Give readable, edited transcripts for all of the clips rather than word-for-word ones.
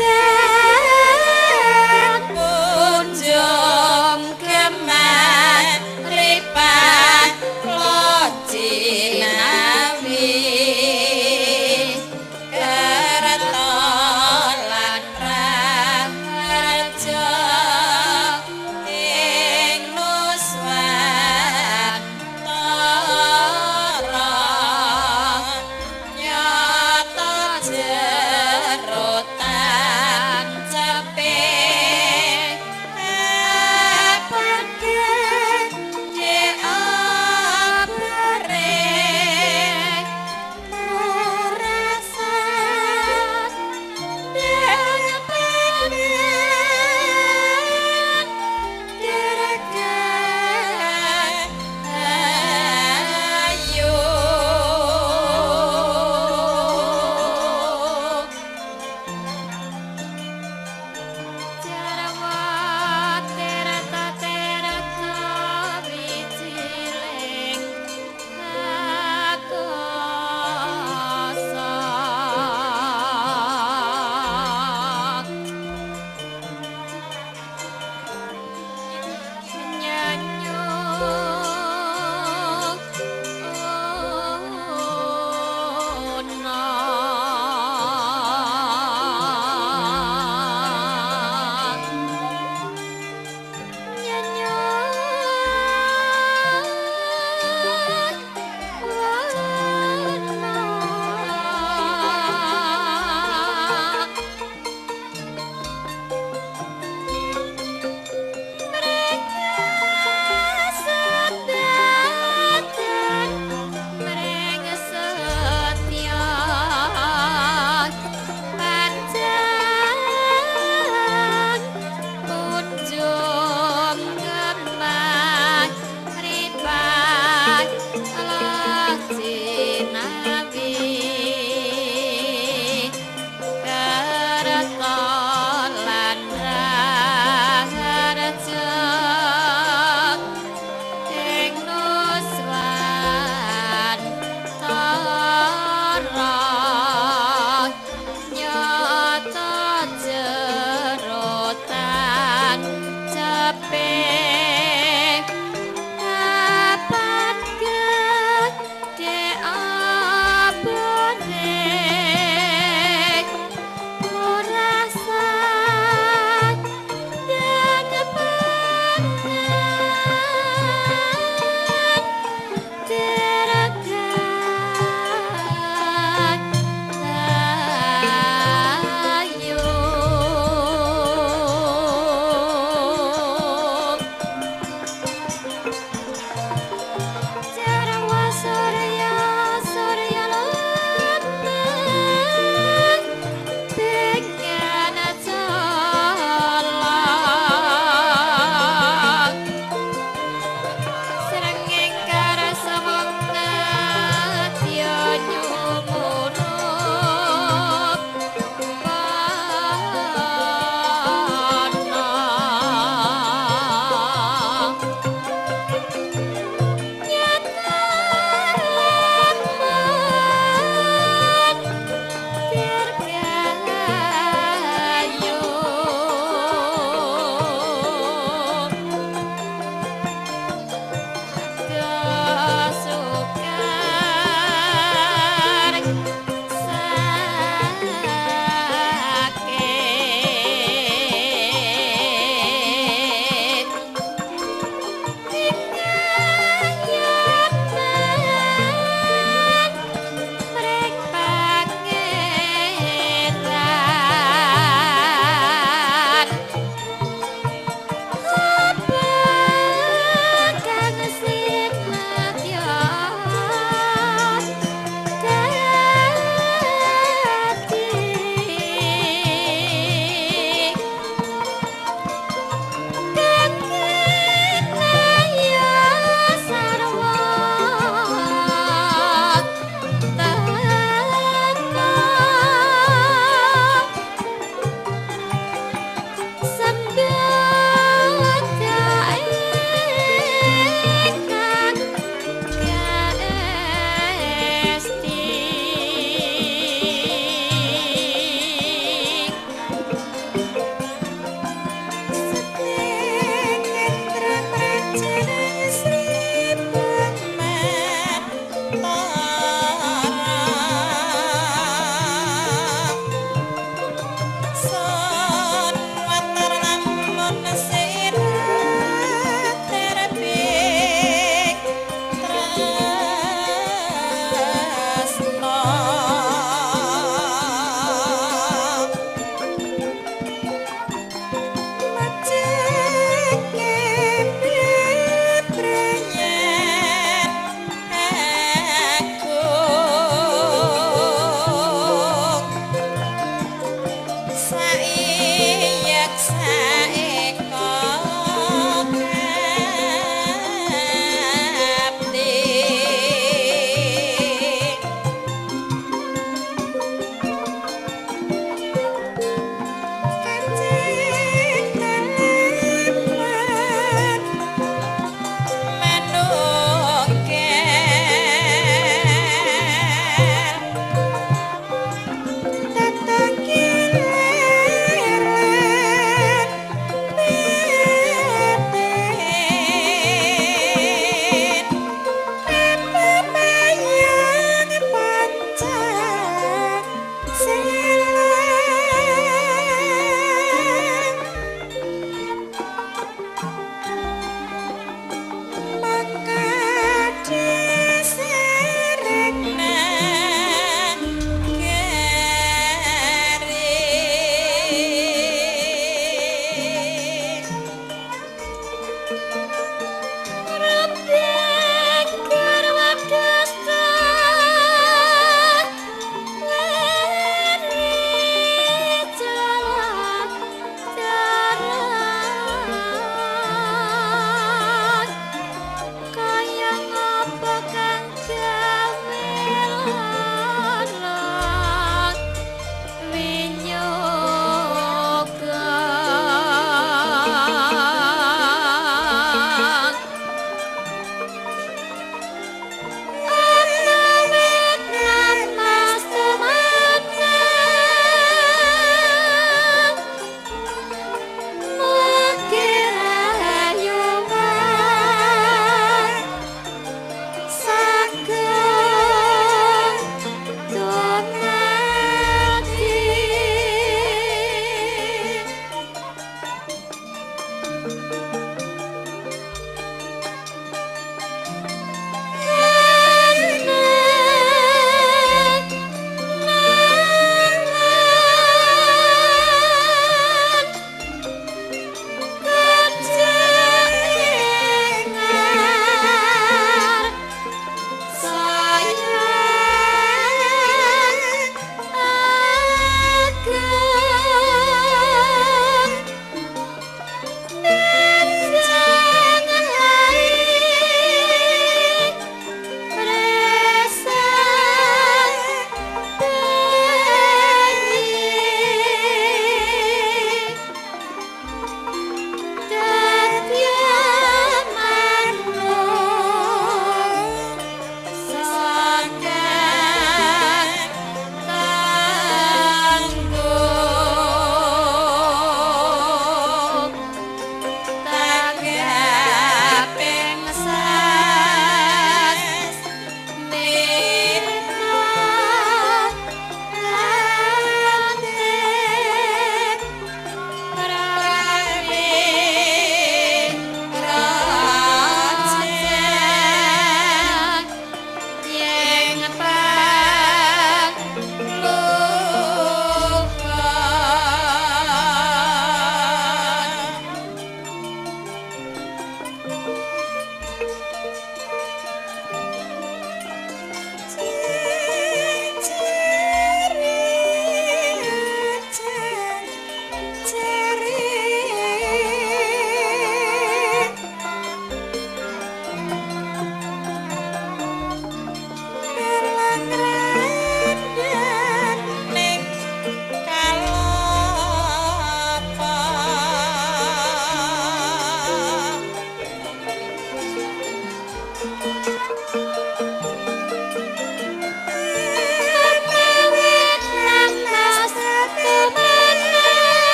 Krajan punjung gemat ripat lojinawi kerto lan raharja ing nuswantara nyata jero.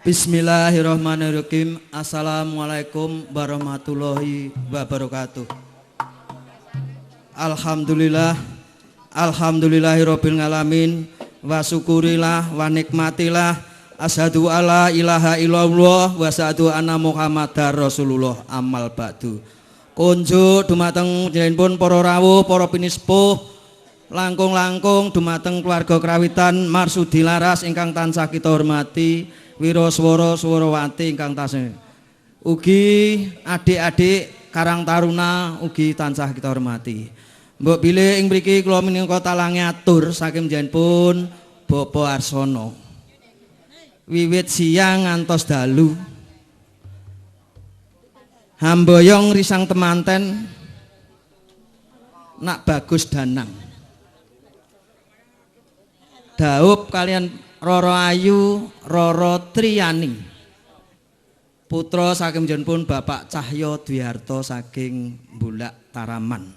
Bismillahirrahmanirrahim. Assalamualaikum warahmatullahi wabarakatuh. Alhamdulillah, alhamdulillahirabbil alamin wa syukurillah wa nikmatillah asyhadu alla ilaha illallah wa asyhadu anna Muhammadar Rasulullah amal ba'du. Kunjuk dumateng panjenenganipun para rawuh, para pinispuh, langkung-langkung dumateng keluarga Krawitan Marsudi Laras ingkang tansah kita hormati, wiraswara swarawati ingkang tansah ugi adik-adik Karang Taruna ugi tansah kita hormati. Mbok bilih ing mriki kula minangka talange atur saking panjenenganipun Bapak Arsono. Wiwit siang ngantos dalu. Hamboyong risang temanten nak bagus danang. Daup kalian Roro Ayu, Roro Triyani. Putra saking panjenenganipun Bapak Cahyo Dwiarto saking Bulak Taraman.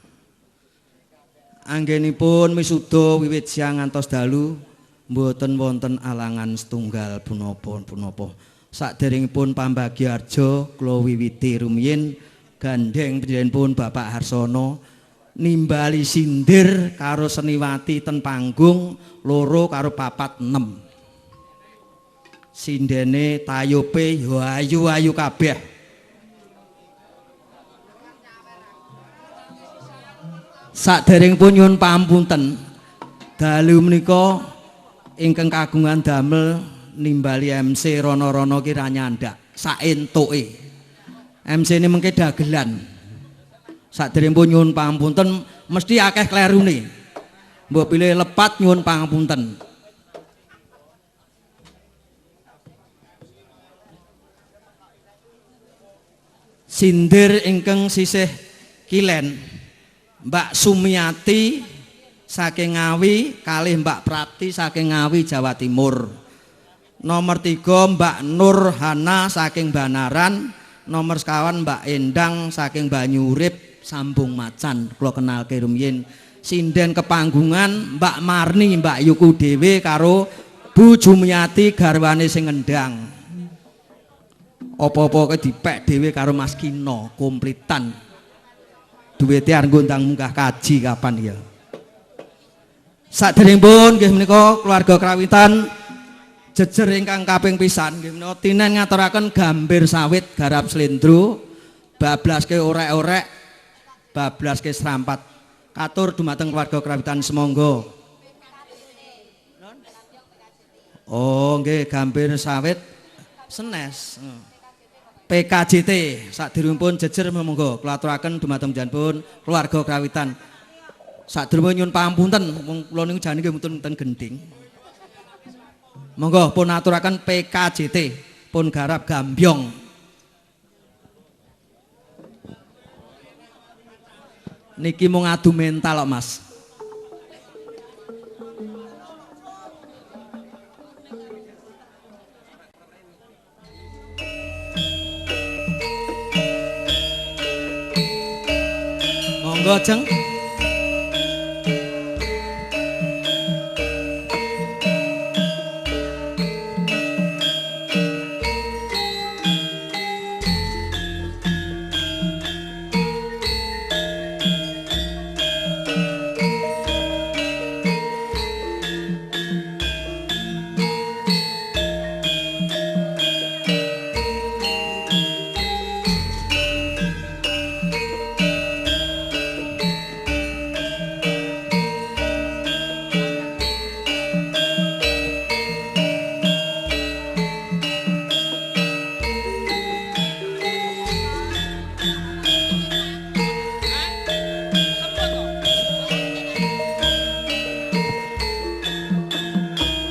Anggenipun misuda wiwit siang ngantos dalu mboten wonten alangan setunggal punapa-punapa. Saderengipun pambagiyarja kula wiwiti rumiyin gandheng panjenenganipun Bapak Harsono nimbali sindir karo seniwati ten panggung 2 karo 4 6. Sindene tayupe yo ayu-ayu kabeh. Saderengipun nyuwun pamunten, dalu menika ingkang kagungan damel nimbali MC rono-rono ki ra nyandak saentuke. MC ini mengke dagelan. Saderengipun nyuwun pamunten mesti akeh klerune. Mbok pilih lepat nyuwun pangapunten. Sindir ingkang sisih kilen Mbak Sumiati saking Ngawi kalih Mbak Prapti saking Ngawi Jawa Timur. Nomor 3 Mbak Nurhana saking Banaran, nomor sekawan Mbak Endang saking Banyurip Sambung Macan. Kula kenalke rumiyin. Sinden kepanggungan Mbak Marni, Mbak Yuku dhewe karo Bu Jumiati garwane sing ngendang. Apa-apa dipek dhewe karo Mas Kino komplitan. Duwite arep ngundang munggah kaji kapan ya. Saderengipun nggih menika keluarga Krawitan jejer ingkang kaping pisan nggih menika tinen ngaturaken gambir sawit garap slendro bablaske orek-orek bablaske serampat. Katur dumateng keluarga Krawitan semangga. Oh nggih gambir sawit senes. PKJT saderengipun jejer monggo kula aturaken dumateng panjenenganipun keluarga Krawitan. Saderengipun nyuwun pangapunten wong kula niku jane nggih mboten wonten gendhing. Monggo pun aturaken PKJT pun garap gambyong. Niki mung adu mental kok Mas. Monggo Jeng.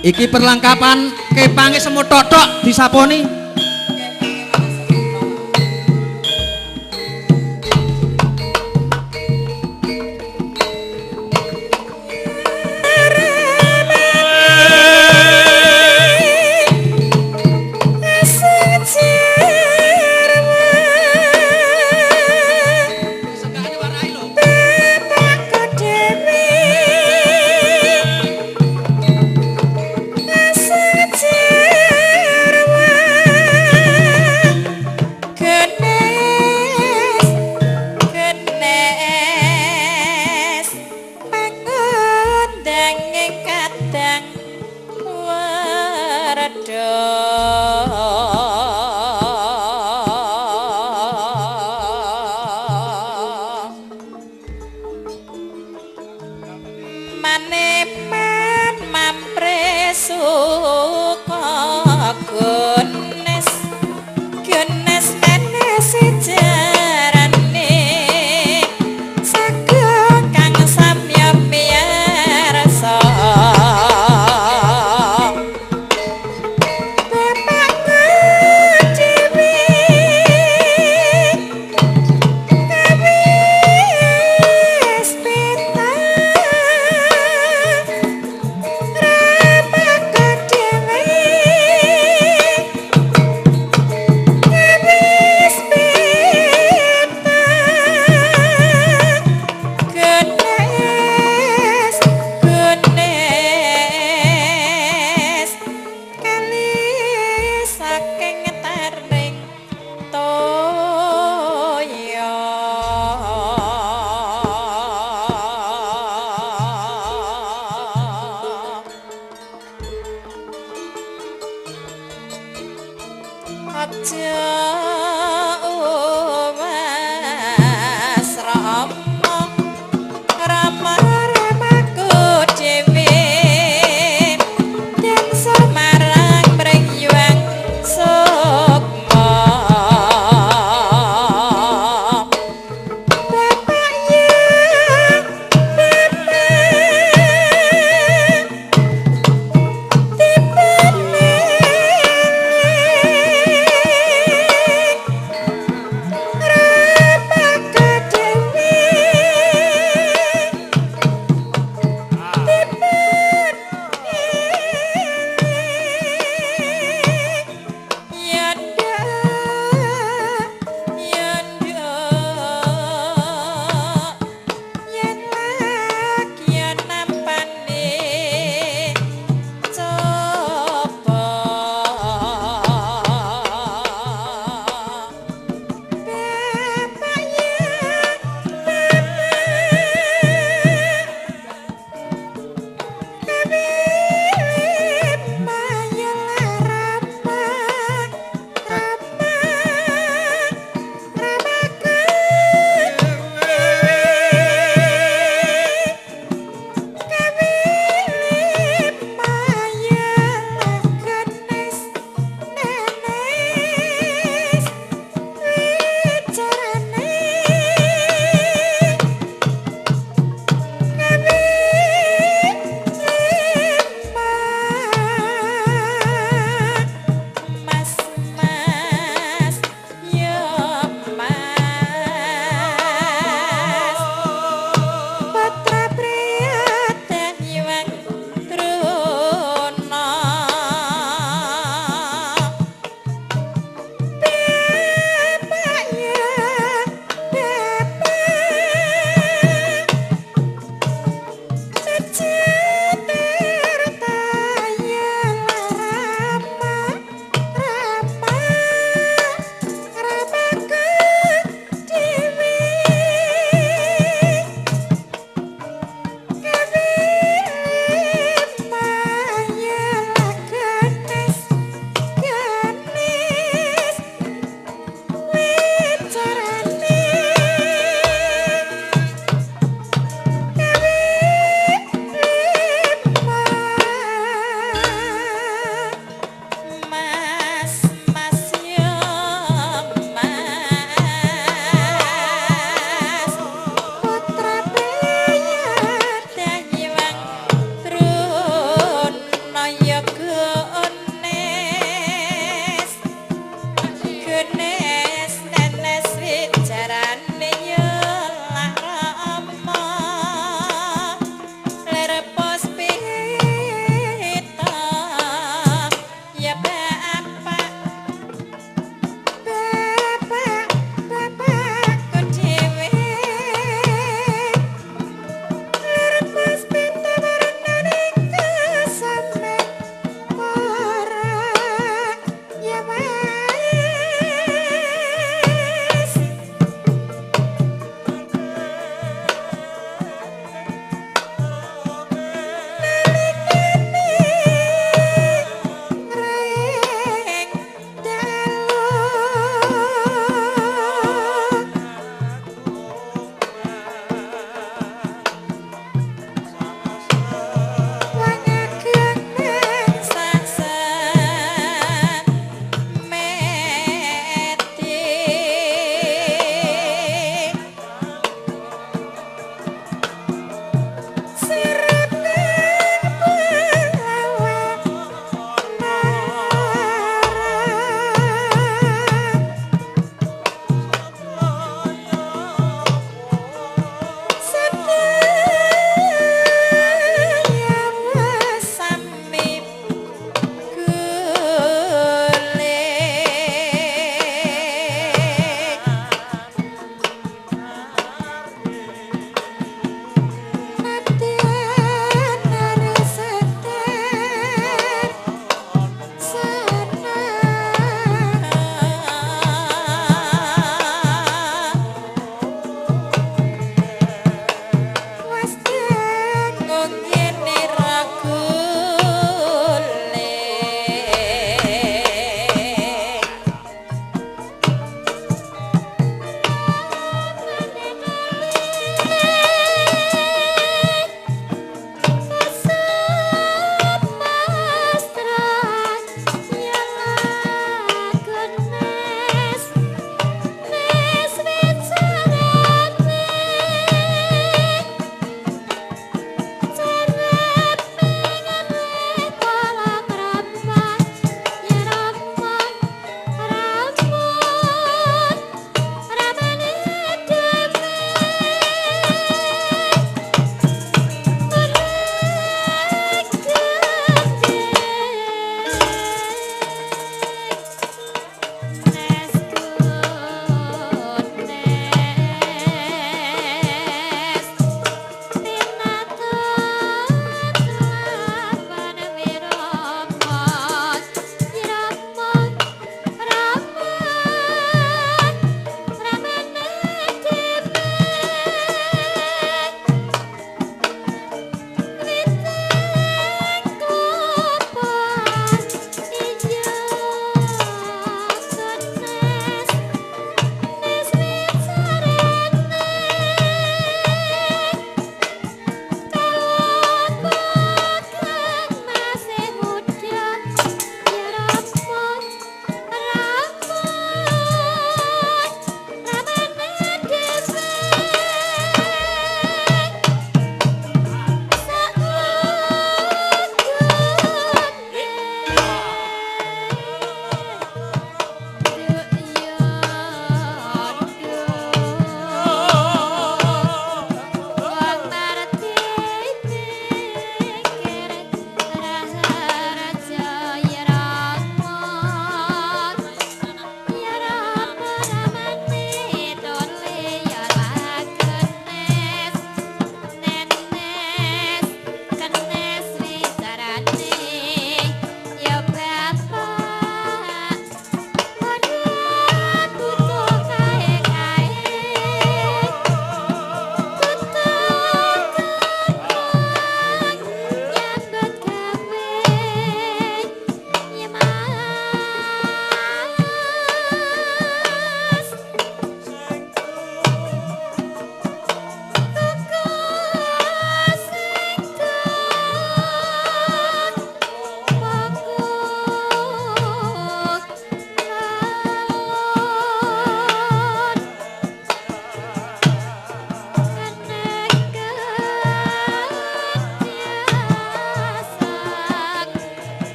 Iki perlengkapan kepange semut totok disaponi. Asal Kadang kadang werda. Maneman mampre suka gones gones menes jarane sagung kang samya miyarsa. Bapak dhewe kawis peta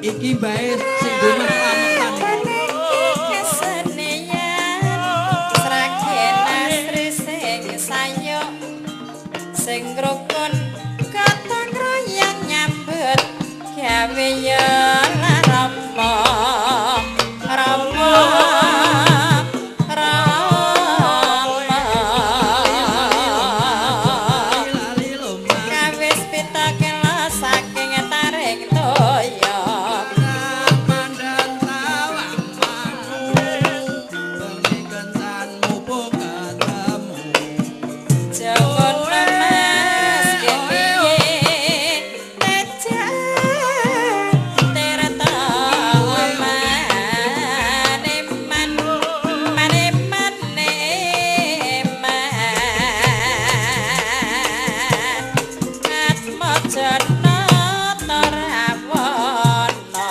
Iki bae sing duwe lametan. Kesenian Sragen asri sing sayuk sing rukun gotong royong nyambut gawe ya rama rama rama Lali lumas. Kawis pitakela saking taring toya. Pandan tawang mangu. Bengi kencan mumpung ketemu. Jawa lemas kepiye teja tirta maneman maneman neman Atmajana Tarawana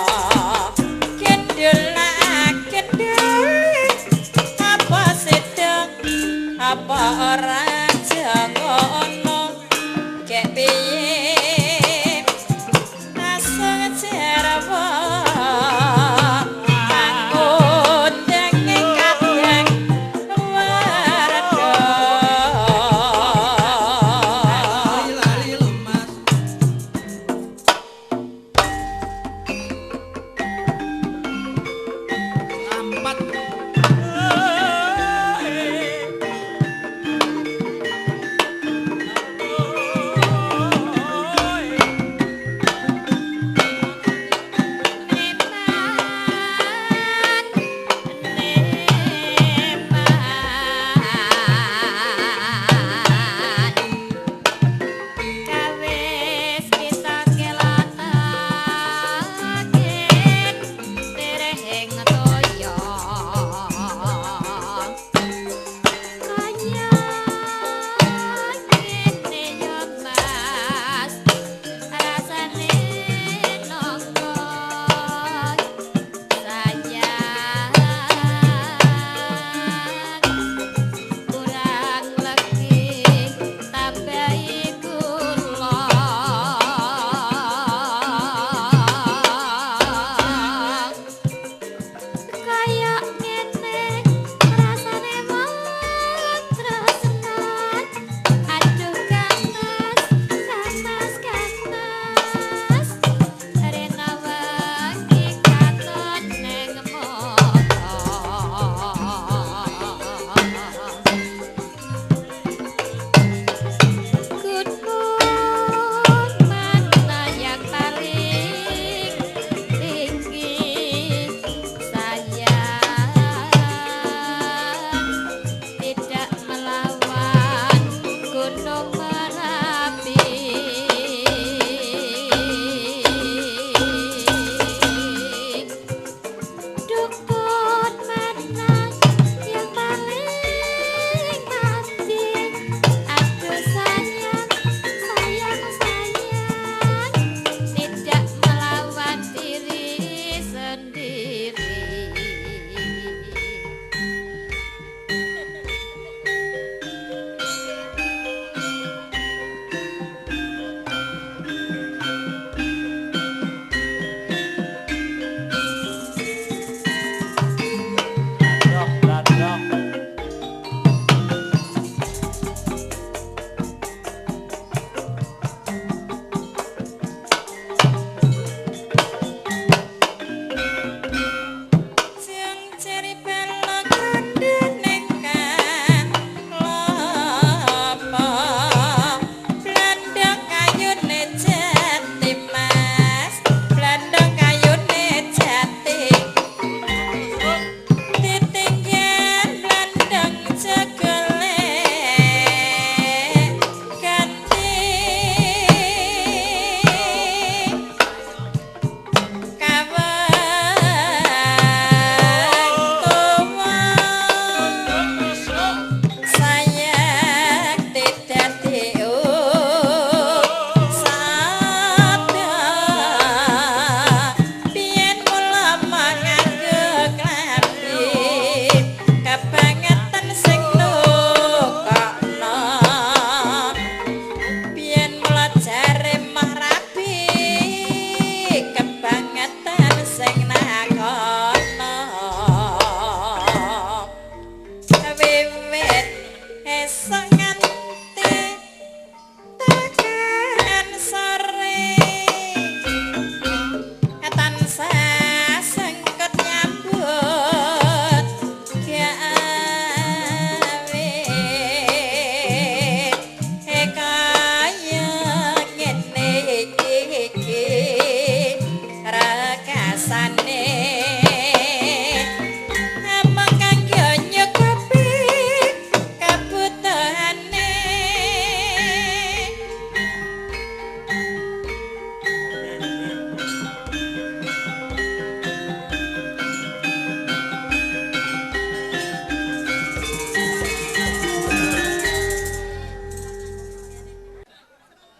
kendul kendul apa sedang apa ora jangono kek piye asung jarwa kanggo kadang warga. Lali lumas.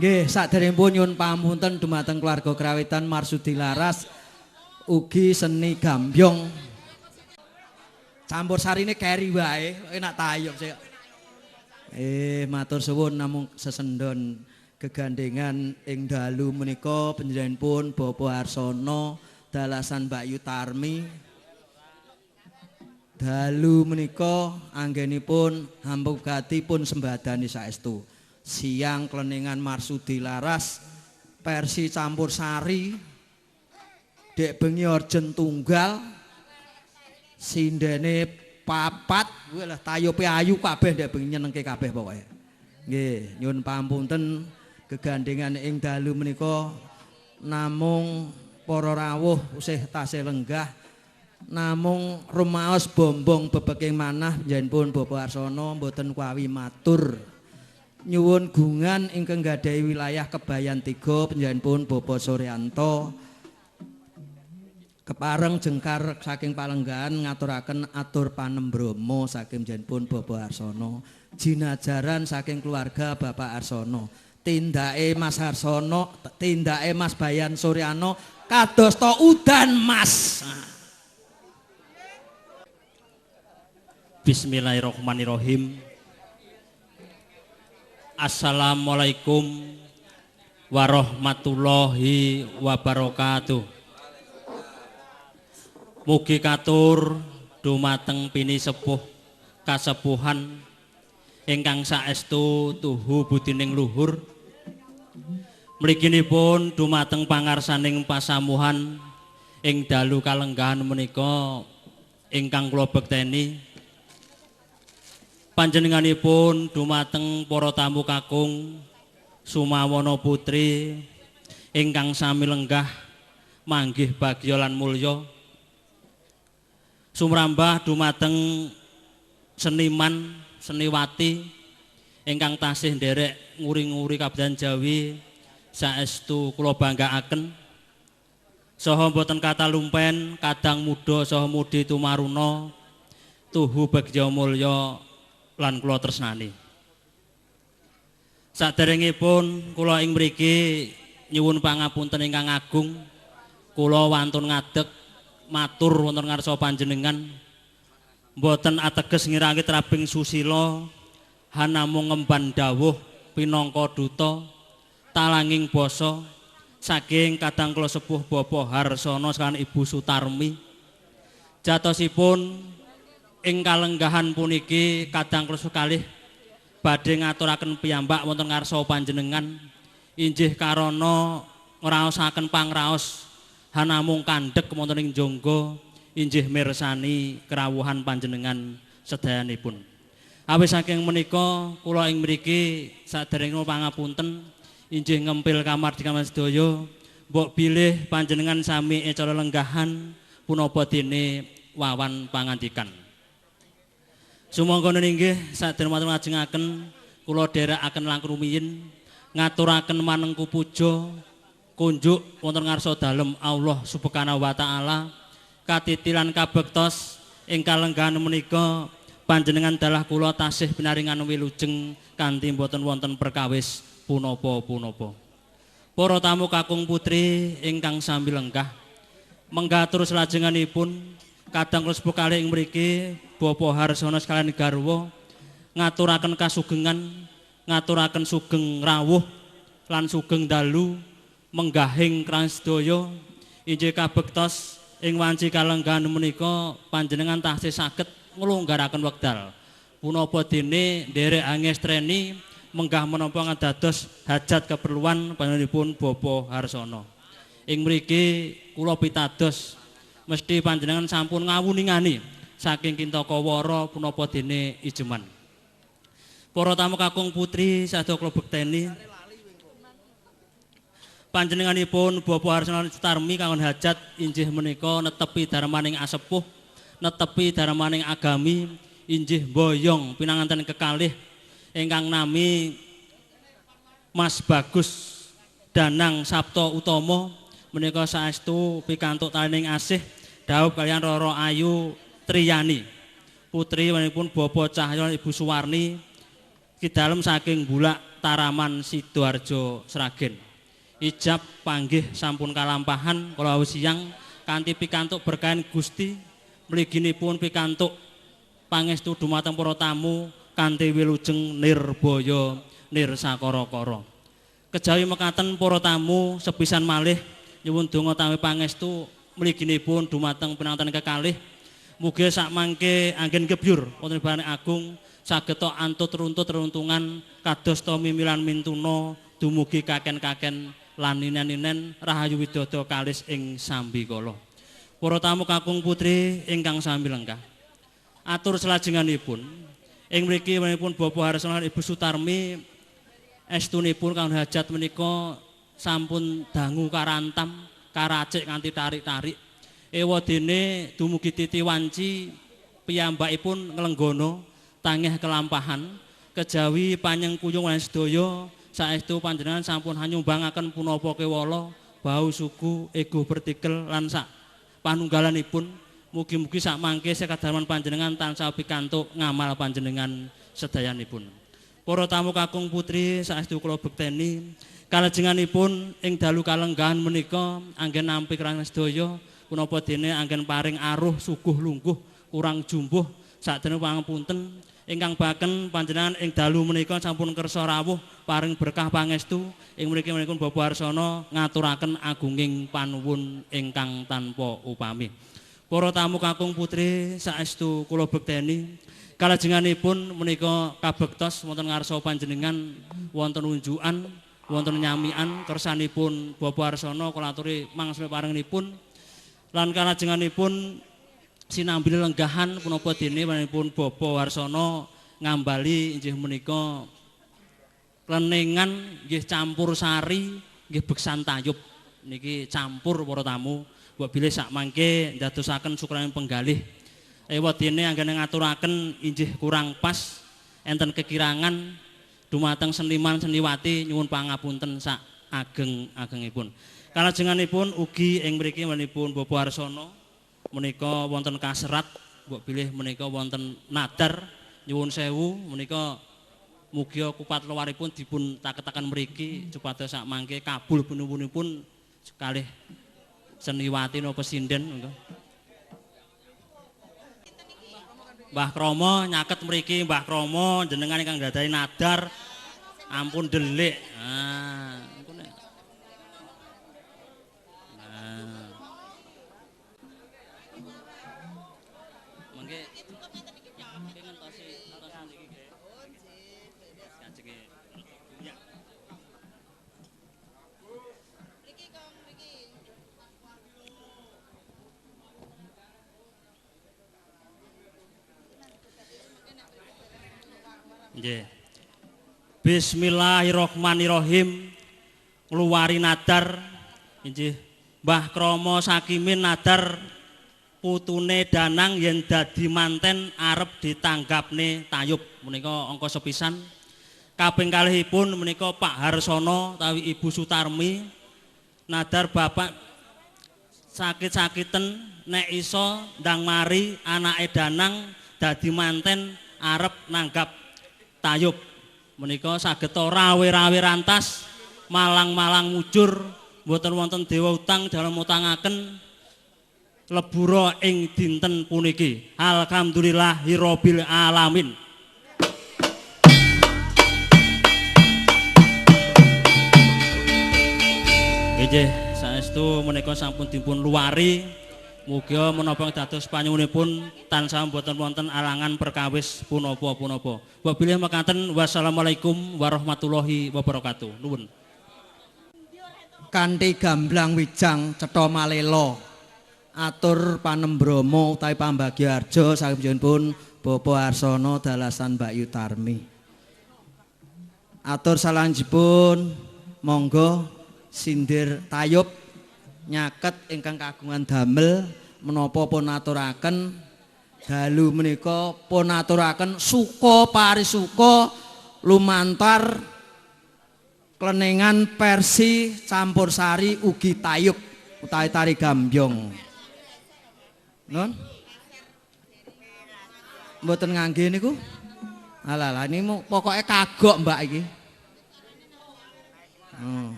Nggih, saderengipun nyuwun pamunten dumateng keluarga Krawitan Marsudi Laras ugi seni gambyong. Campur sarine keri wae, enak tayub sik. Matur suwun namung sesendon gegandengan ing dalu menika panjenenganipun Bapak Harsono dalasan Mbak Yutarmi. Dalu menika anggenipun hampugati pun sembadani saestu. Siang kleningan Marsudi Laras versi campur sari, dek bengi orjen tunggal, sindene papat, kuwi lah tayupe ayu kabeh dek bengi nyenengke kabeh pokoke. Nggih, nyuwun pamunten gegandengan ing dalu menika namung para rawuh usih tasih lenggah, namung rumaos bombong bebeking manah panjenenganipun Bapak Harsono mboten kuawi matur. Nyuwun gungan ingkang gadhahi wilayah Kebayan 3 panjenenganipun Bapak Suryanto kepareng jengkar saking palenggahan ngaturaken atur panembrama saking panjenenganipun Bapak Harsono, jinajaran saking keluarga Bapak Harsono, tindake Mas Harsono, tindake Mas Bayan Suryano kadosta udan Mas. Bismillahirrahmanirrahim. Assalamualaikum warahmatullahi wabarakatuh. Mugi katur dumateng pini sepuh kasepuhan ingkang saestu tuhu budining luhur. Mliginipun dumateng pangarsaning pasamuhan ing dalu kalenggahan menika ingkang kula bekteni. Panjenenganipun dumateng para tamu kakung Sumawana putri ingkang sami lenggah manggih bagya lan mulya. Sumrambah dumateng seniman seniwati ingkang tasih nderek nguri-nguri kabudayan Jawi saestu kula banggaaken. Saha mboten kathah lumpen kadang muda saha mudi tumaruna tuhu bagya mulya lan kula tresnani. Saderengipun kula ing mriki nyuwun pangapunten ingkang agung, kula wantun ngadeg matur wonten ngarsa panjenengan mboten ateges ngirangi trabing susila hanamung ngemban dawuh pinangka duta talanging basa saking kadang kula sepuh Bapak Harsono sekalian Ibu Sutarmi. Jatosipun ing kalenggahan puniki kadang kula kalih badhe ngaturaken piyambak wonten ngarsa panjenengan injih karana ngraosaken pangraos hanamung kandhek wonten ing jangga injih mirsani kerawuhan panjenengan sedayanipun. Awis saking menika kula ing mriki saderenge pangapunten injih ngempil kamardikan sedaya mbok bilih panjenengan sami ecala lenggahan punapa dene wawan pangandikan. Sumangga inggih sadereng matur ngajengaken kula dherekaken langkung rumiyin ngaturaken manengku puja kunjuk wonten ngarsa dalem Allah Subhanahu wa taala katitilan kabektos ing kalenggahan menika panjenengan dalah kula tasih pinaringan wilujeng kanthi mboten wonten perkawis punapa-punapa. Para tamu kakung putri ingkang sami lenggah menggah terus lajenganipun kadang kula sepuh kalih ing mriki Bapak Harsono sekalian garwa ngaturaken kasugengan, ngaturaken sugeng rawuh lan sugeng dalu menggahing krasdaya injih kabektos ing wanci kalenggahan menika panjenengan tasih saged nglonggaraken wekdal. Punapa dene nderek angestreni menggah menapa ngadados hajat keperluan panjenenganipun Bapak Harsono. Ing mriki kula pitados mesti panjenengan sampun ngawuningani saking Kintaka Wara punapa dene ijeman. Para tamu kakung putri sadaya kula bekteni panjenenganipun Bapak Harsono Sutarmi kanggon hajat injih menika netepi darmaning asepuh, netepi darmaning agami, injih boyong pinanganten kekalih ingkang nami Mas Bagus Danang Sabto Utomo menika saestu pikantuk talining asih dhaup kaliyan Roro Ayu Triyani putri manipun Bapak Cahyo Ibu Suwarni kidalem saking Bulak Taraman Sidoarjo Sragen. Ijab panggih sampun kalampahan kala wau siang kanthi pikantuk berkahan Gusti mliginipun pikantuk pangestu dumateng para tamu kanthi wilujeng nirbaya nirsakara-kara. Kejawi mekaten para tamu sepisan malih nyuwun donga tawi pangestu mliginipun dumateng penanten kekalih. Mugi sakmangke anggen gebyur wonten Bapak Agung saged antut runtut runtungan kados ta mimilan mintuna dumugi kaken-kaken lan ninen-ninen rahayu widodo kalis ing sambikala. Para tamu kakung putri ingkang sami lengkah. Atur selajenganipun ing mriki wontenipun Bapak Harsono lan Ibu Sutarmi estunipun kanggo hajat menika sampun dangu karantam karacik kanthi tarik-tarik. Ewadene dumugi titi wanci piyambakipun nglenggana tangeh kelampahan kejawi panyengkuyung lan sedaya saestu panjenengan sampun hanyumbangaken punapa kewala bau suku ego vertikel lan sak panunggalanipun. Mugi-mugi sak mangke sekadarman panjenengan tansah pikantuk ngamal panjenengan sedayanipun. Para tamu kakung putri saestu kula bekteni kalajenganipun ing dalu kalenggahan menika anggen nampi kerang sedaya punapa dene anggen paring aruh suguh lungguh kurang jumbuh sakdene pangapunten ingkang baken panjenengan ing dalu menika sampun kersa rawuh paring berkah pangestu ing mriki menika Bapak Harsono ngaturaken agunging panuwun ingkang tanpa upami. Para tamu kakung putri saestu kula bekteni kalajenganipun menika kabektos wonten ngarsa panjenengan wonten unjukan wonten nyamian kersanipun Bapak Harsono kula aturi mangsul parenginipun lan kalajenganipun sinambi lenggahan punapa dene panjenenganipun Bapak Harsono ngambali inggih menika klenengan nggih campur sari nggih beksan tayub niki campur para tamu mbok bilih sak mangke ndadosaken syukuran penggalih. Ewadene anggene ngaturaken inggih kurang pas enten kekirangan dumateng seniman seniwati nyuwun pangapunten sak ageng-agengipun. Kalajenganipun ugi ing mriki menipun Bapak Harsono menika wonten kaserat mbok bilih menika wonten nadar nyuwun sewu menika mugi kupat luwaripun dipun taketaken mriki supados sak mangke kabul pinuwunipun kalih seniwati napa sinden monggo. Mbah Kromo nyaket mriki Mbah Kromo jenengan ingkang nggadahi nadar ampun delik. Ah, ampun. Nah. Mangke ngentosi niki nggih. Kajenge ya. Mriki Kong, mriki. Nggih. Bismillahirrahmanirrahim. Ngluwari nadar inggih Mbah Kromo Sakimin nadar putune Danang yen dadi manten arep ditanggapne tayub menika angka sepisan. Kaping kalihipun menika Pak Harsono utawi Ibu Sutarmi nadar bapak sakit-sakiten nek iso ndang mari anake Danang dadi manten arep nanggap tayub menika saged rawe-rawe rantas malang-malang mujur mboten wonten dewa utang dalem utangaken lebura ing dinten puniki. Alhamdulillahirabbil alamin. Nggih, saestu menika sampun dipun luwari. Mugi menapa dados panyuwunipun tansah mboten wonten alangan perkawis punapa-punapa. Mbok bilih mekaten, wassalamualaikum warahmatullahi wabarakatuh. Nuwun. Kanthi gamblang wijang cetha malela atur panembrama utawi pambagyaharja saking Bapak Harsono dalasan Mbak Yutarmi. Atur salanjipun monggo sindir tayub nyaket ingkang kagungan damel menapa pun aturaken dalu menika pun aturaken suka parisuka lumantar klenengan persi campur sari ugi tayub utawi tari gambyong. Non? Mboten ngangge niku? Alah lah niku pokoke kagok Mbak iki.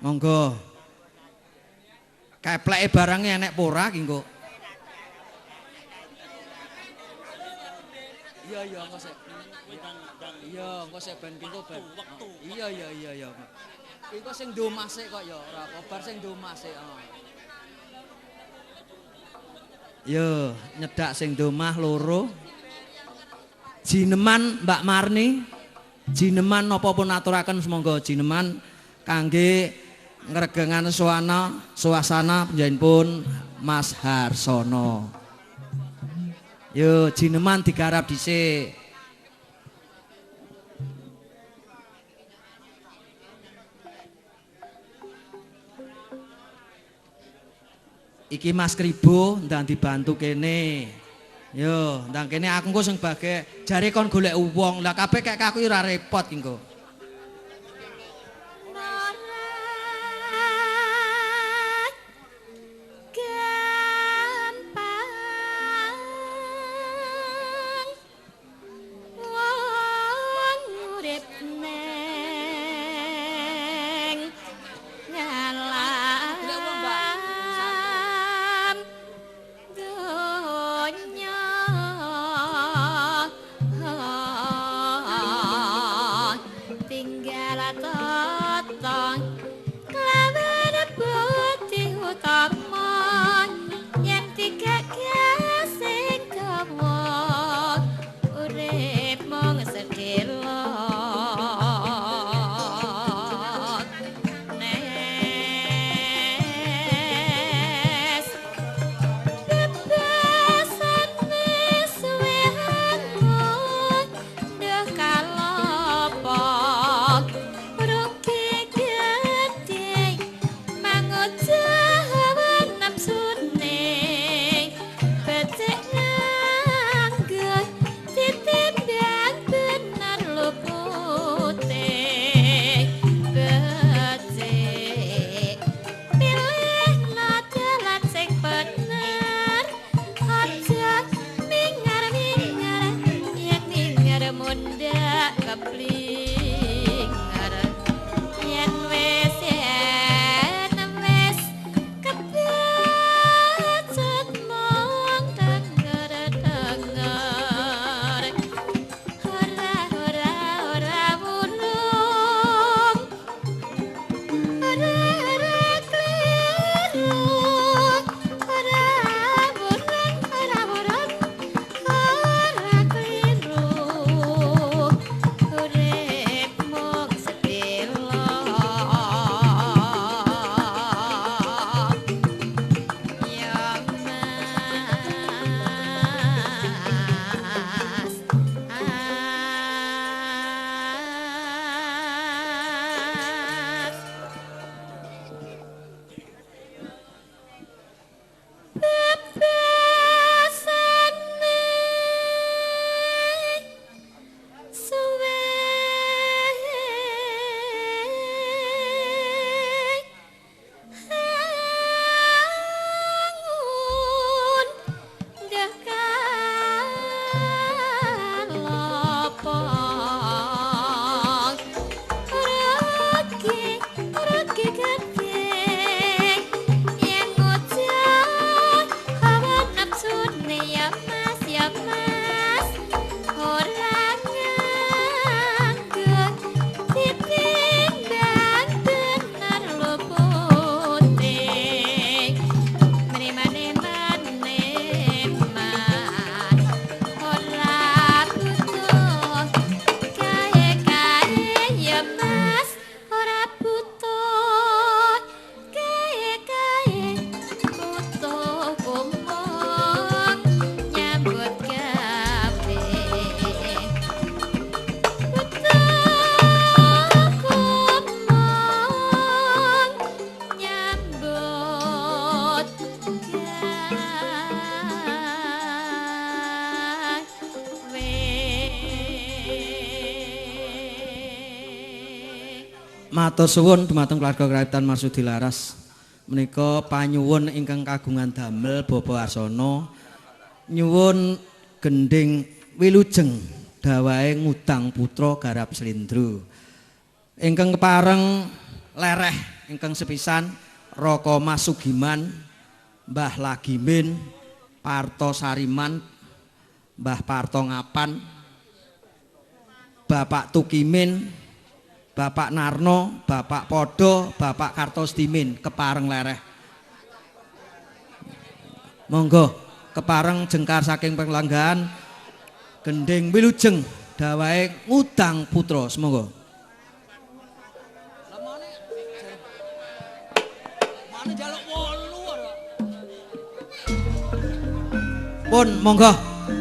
Monggo. Kepleke barange enek apa ora ki engko. Iya iya engko sik. Iya engko sik ben ki engko ben. Iya iya iya iya. Engko sing ndomah sik kok ya ora apa bar sing ndomah sik. Yo nyedak sing ndomah loro. Jineman Mbak Marni, jineman napa pun aturaken sumangga jineman kangge ngregengan suasana panjenenganipun Mas Harsono. Yo jineman digarap dhisik. Iki Mas Kribo ndang dibantu kene. Yo, ndang kene aku engko sing bage jare kon golek wong. Lah kabeh kek aku ora repot ki engko. Matur suwun dumateng keluarga Krawitan Marsudi Laras. Menika panyuwun ingkang kagungan damel Bapak Harsono nyuwun gendhing wilujeng dawahe ngudang putra garap slendro. Ingkang kepareng lereh ingkang sepisan Raka Mas Sugiman, Mbah Lagimin, Parto Sariman, Mbah Parto Ngapan, Bapak Tukimin, Bapak Narno, Bapak Podo, Bapak Kartostimin kepareng lereh. Monggo kepareng jengkar saking pelenggahan gending wilujeng dawahe ngudang putra semoga. Pun monggo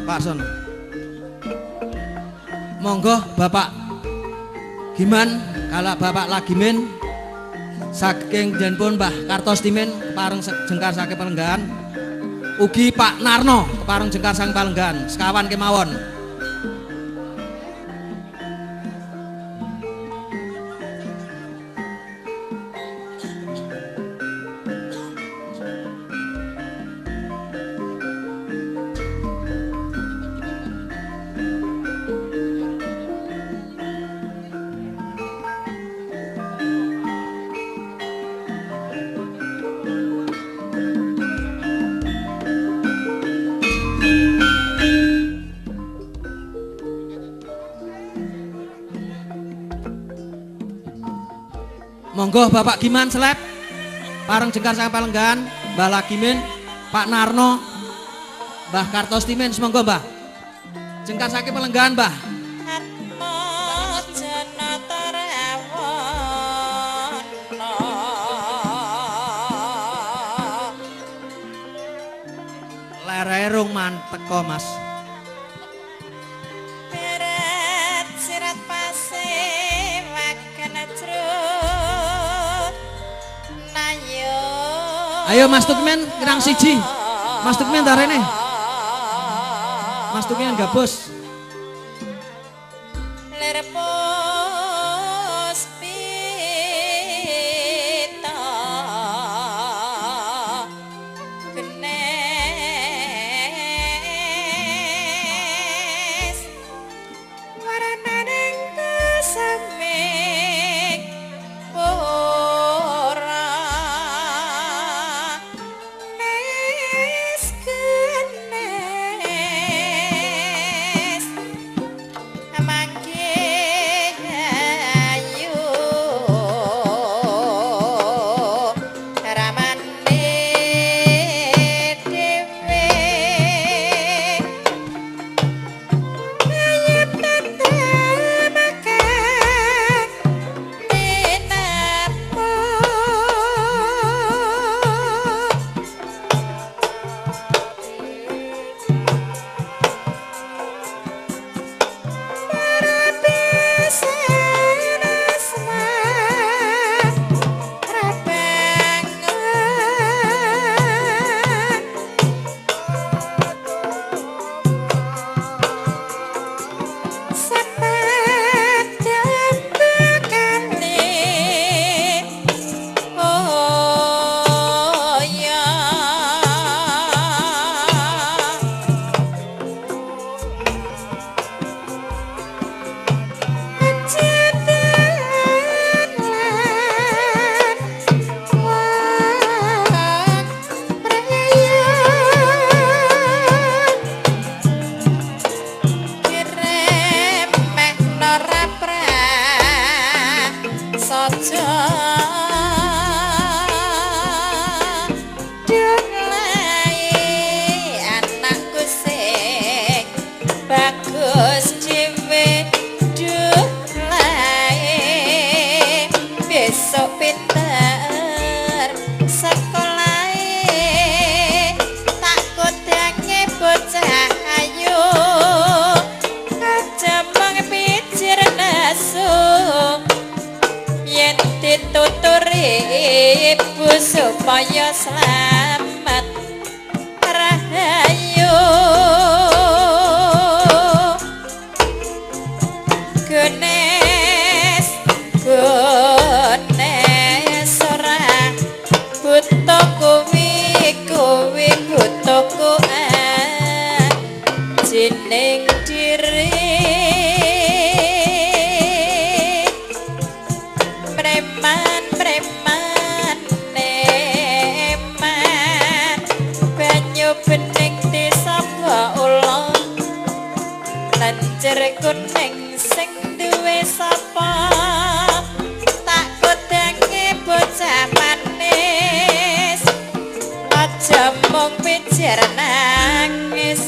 Pak Sono. Monggo Bapak Giman, kala Bapak Lagimin saking pun Mbah Kartostimin kepareng jengkar saking pelenggahan. Ugi Pak Narno kepareng jengkar saking palenggahan sekawan kemawon. Monggo Bapak Giman Seleb pareng jengkar sang palenggahan, Mbah Lagimin, Pak Narno, Mbah Kartostimin semonggo Mbah. Jengkar saking palenggahan Mbah. Lere rung manteko Mas. Beret sirat pase wakan Ayo Mas Tukmen kirang siji. Mas Tukmen tarene. Mas Tukmen gabus. Lir puspita genes warnaning kesemik ora ibu supaya selamat rahayu. Genes genes ora buta kuwi kuwi buta ku jeneng diri preman. Aja mung pijer nangis.